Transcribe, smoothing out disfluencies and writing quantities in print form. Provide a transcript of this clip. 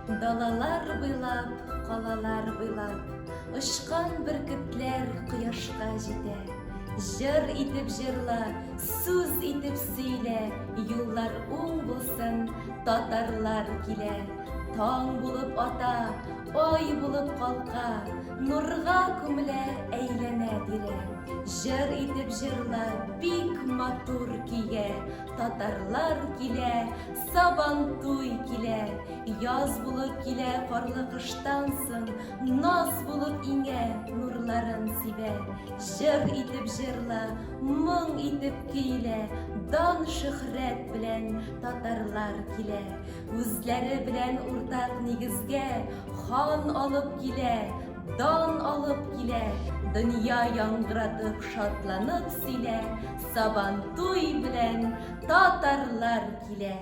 Далалар буйлап, калалар буйлап, Очкан бөркетләр кояшка җитә. Җыр итеп җырла, сүз итеп сөйлә, Юллар уң булсын, татарлар килә. Таң булып ата, ай булып калка, Нурга күмелә, әйләнә тирә. Җыр итеп җырла, бик матур көйгә, Татарлар килә, Сабантуй килә, яз булып килә карлы кыштан соң, наз булып иңә, нурларын сибә. Җыр итеп җырла, моң итеп көйлә, дан шөһрәт белән татарлар килә. Үзләре белән уртак нигезгә хан алып килә, дан алып килә, дөнья яңгыратып шатланып сөйлә, Сабантуй белән татарлар килә.